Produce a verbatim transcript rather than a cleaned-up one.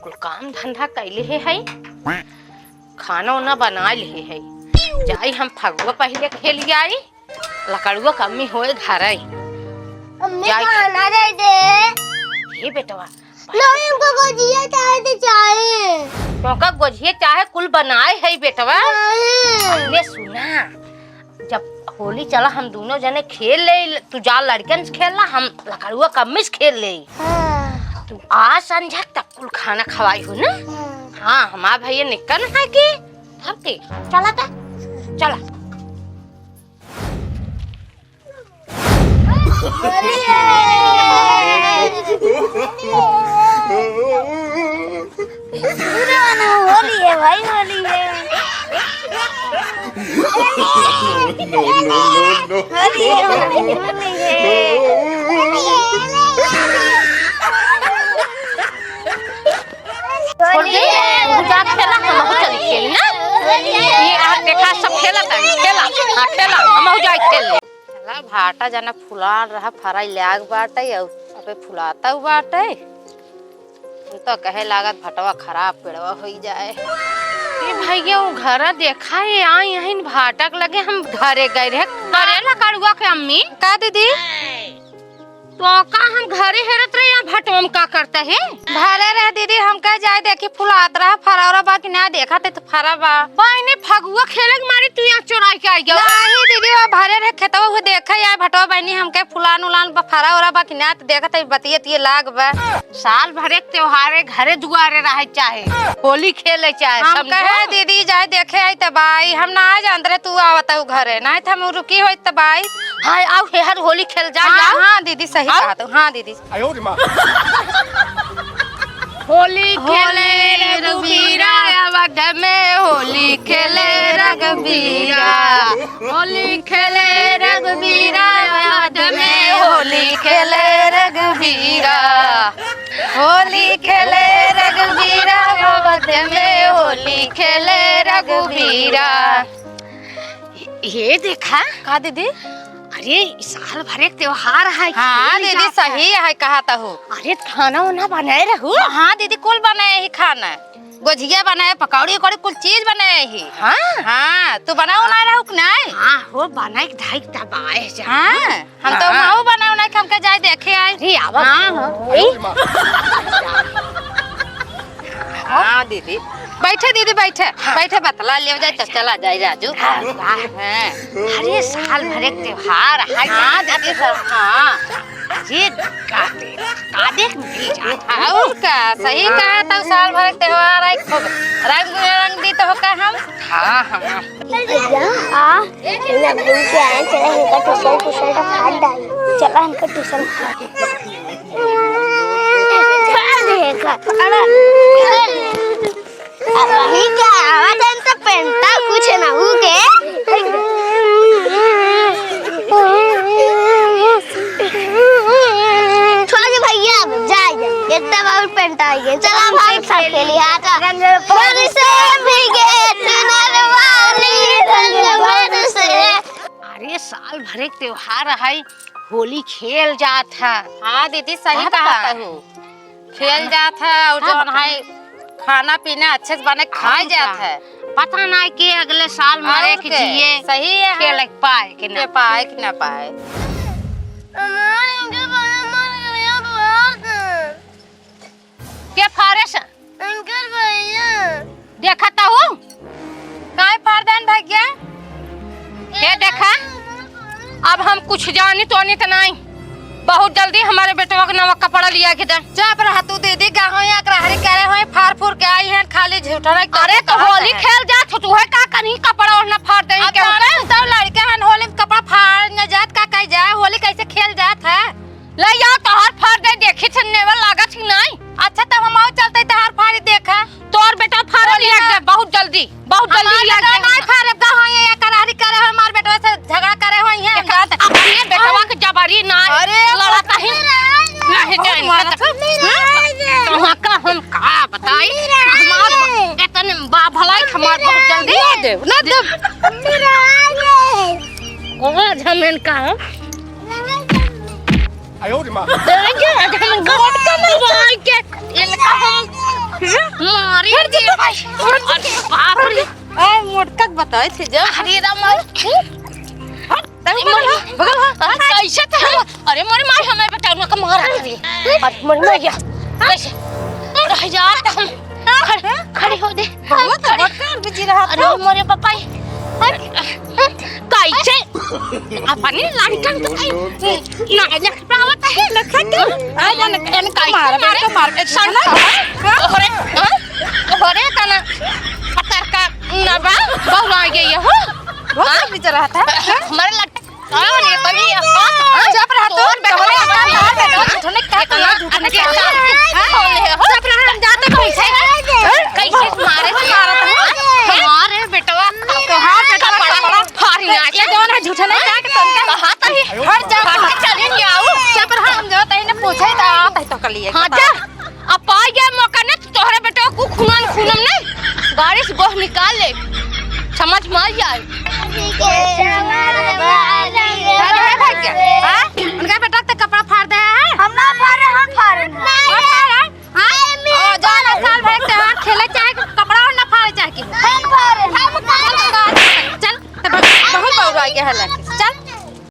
कुल काम धंधा कइ लेहे है, खाना उना बनाइ लेहे है। जाई हम फगुआ पहिले खेलि आई, लकड़ुआ कम्मी होए घरइ। अम्मी, जाई। खाना दे दे। हे बेटवा। नहीं, हमको गोजिया चाहे तो चाहे। तोहका गोजिया चाहे, कुल बनाए है बेटवा। नहीं। अरे सुना, जब होली चला हम दुनो जने खेल लेई, तू जा लड़कन से खेल ला, हम लकड़ुआ कम्मी से खेल लेई। हाँ। तू आ संझा तक कुल खाना खवाई हो ना। हाँ। हाँ, हमार भइया निकन है कि धरती। चला ता, चला। होली है। पूरा ना होली है भाई, होली है। No, no, no, no। होली है, होली है, होली है। छोड़ दे, तू जा खेला, हमहू चली खेली ना। ये आ देखा, सब खेला तानी, खेला, हाँ, खेला, हमहू जाई खेल ले। चला, भाटा जना फुलान रहा, फराई लाग बाटे, अउ अबे फुलाता बाटे। हम तो कहे लागत भटवा खराब पेड़वा होई जाए। ए भइया, उ घरा देखा है, आ यहीं भाटक लगे हम घरे गए रहे। अरे लकड़ुआ के अम्मी। का दीदी? तो का हम घरे हेरत रहे या भटवा में का करता है? भरे रहे दीदी, हम कह जाए देखी फुलात रहा, फरौरा बा कि ना, देखा ते तो फरा बा। बहिनी, फगुआ खेले के मारे तू यहाँ चोराई के आई गयो? नहीं दीदी, वो भरे रहे खेतवा, वो देखे आए भटवा बहिनी, हमके फुलान उलान बा, फरा ओरा बा कि ना, तो देखत है बतिये तिये लाग बा। साल भरे के त्योहारे घरे दुआरे रहे चाहे, होली खेले चाहे, हम समझो? कहे दीदी जाए देखे आई तब आई, हम ना जानत रहे तू आवत हऊ घरे, नहीं तो हम रुकी होई तब आई। हाँ, आओ हेहर होली खेल जा, हाँ, आओ। हाँ दीदी, सही आओ। कहा तू, हाँ दीदी। आयो रे माँ। होली खेले रघुबीरा, अवध में होली खेले रघुबीरा। होली खेले रघुबीरा, अवध में होली खेले रघुबीरा। होली खेले रघुबीरा, अवध में होली खेले रघुबीरा। ये देखा। का दीदी? अरे, ई साल भरे के त्योहार है, हाँ खेल दीदी, जात है। सही है, कहा तहु। अरे, खाना उना बनाए रहू? हाँ दीदी, कुल बनाए ही खाना, गोझिया बनाए, पकौड़ी उकौड़ी, कुल चीज बनाए ही। हाँ? हाँ, तू बनाओ ना रहू कि नहीं? हाँ हो, बनाए के धाई के तब आए जा। हाँ, हम तो हाँ। माऊ बनाओ ना, हमके जाए देखे आए। अरे, आवा हाँ, हो। हाँ। हाँ दीदी, बैठे दीदी, बैठे, हाँ। बैठे, बतला लियो जाए, तो चला जाए राजू। हाँ, वाह। हाँ। अरे साल भरे के त्योहार है। हाँ दीदी, सब, हाँ। अरे का दे, का देख मिल जात है। और का, सही हाँ। कहा तो साल भरे के त्योहार है, खूब रंग रंग दी तो हो का हम। हाँ, हाँ। भैया, आ, इन्हें भूल के आए, चला इनका ट्यूशन, ट्यूशन का फाड़ डाली। चला इनका ट्यूशन फाड़। फाड़ देगा। अरे, अरे, वही क्या आवाज है, इनका पेंटा कुछ ना हो के। छोड़ दे भैया, अब जा, जा। इतना बहुत पेंटा आ गया। चला, भाग, सब खेली, आ जा। रंग बरसे भीगे चुनर वाली, रंग बरसे। अरे, साल भरे के त्योहार है, होली खेल जात है। हाँ दीदी, सही कहा तू। खेल जात है और हाँ, जौन है, खाना पीना अच्छे से बने, खाए जात है। पता नहीं कि अगले साल मरे कि जिए, सही है, खेले के पाए कि ना पाए। के फारे से? अंकल भैया। देखा तो हूँ। काहे फाड़ देन भैया? ये देखा, अब हम कुछ जानी तोनी त नहीं। बहुत जल्दी हमारे बेटवा के नवा कपड़ा लिया के दे। चुप रह तू दीदी, गाँव यहाँ रहरी करे हुए, फाड़ फूर के आई हैं, खाली झूठा नहीं। अरे तो होली खेल जा, तो तू है का कहीं कपड़ा ओढ़ना फाड़ दे अब के जाने होता? तो लड़के हन, होली में कपड़ा फाड़ न जात का कही जाए, होली कैसे खेल जात है? ले आओ, तोहार फाड़ दे, देखी से नेवर लागत ही नहीं। अच्छा, तब हम आओ चलते, तोहार फाड़ी देखा। तोर बेटा फाड़ लिया के दे, बहुत जल्दी, बहुत जल्दी लिया के दे। नहीं फाड़े, दा हो ये करारी करे हो, हमार बेटवा से झगड़ा करे हो ये। अपने बेटवा के जबरी ना अरे, लड़ता ही। नहीं जाए, नहीं जाए। तो वहाँ का हम का बताई? हमार इतने बा भलाई, हमार बहुत जल्दी। ना दे, ना दे। आज हम इनका आयो रे माँ। आज हम गोट का मरवाई के इनका हम अरे बाप रे। ए, मोटका के बताए थे जब। अरे राम। तब ए, बगल, मोरे, बगल हो। अरे कैसे तो हम, अरे मोरे माई, हमें बेटा उन्हें का मारा रे। अरे मोरे माई, कैसे? रह जा, तो हम खड़-, खड़ी हो दे। बहुत मोटका बिजी रहा अरे था। मोरे पापा, कैसे? अपने लड़कन तो कहीं ना, ना, पावत है। लखा के? आ जा ना, एन कैसे मार, मारे? मार, मार, सुन, हाँ? तोहरे, हाँ? तोहरे तना पतर का नबा, बहुआ गई हो। बहुत हाँ? बिजी रहा था। हमारे लट-, अरे, तनी, हाँ? चुप रहा तू, तोर बेटा, तोहरे का मार, बेटा, झूठने का इतना तू, झूठने का। अत्याचार हाँ? कौन है, हो? चुप रहा, हम जाते कैसे? कैसे? कैसे मारे थे? मारा था? हमारे बेटवा, तोहार बेटवा कपड़ा कपड़ा फाड़ ना ये के। जौन है झूठे नहीं कहा के तनका कहा तो ही। हट जा। हट चली जाऊ। चुप रहा, हम जो तही ने पूछे तो आप है तो कर लिए। हाँ, जा। अब पाई गया मौका ने तो तोहरे बेटवा को खुनम खुनम ने गाड़ी से गोह निकाल ले। समझ में आ जाए। अरे भाग गया। हाँ? उनका बेटा तो कपड़ा फाड़ दे है। हम ना फाड़े, हम फाड़े ना। हम फाड़े? हाँ? ओ, जाओ ना, साल भर के त्योहार खेले चाहे कि कपड़ा और ना फाड़े चाहे कि। हम फाड़े ना। चल, चल, तो बहुत, बहुत बउरा गया है लड़की।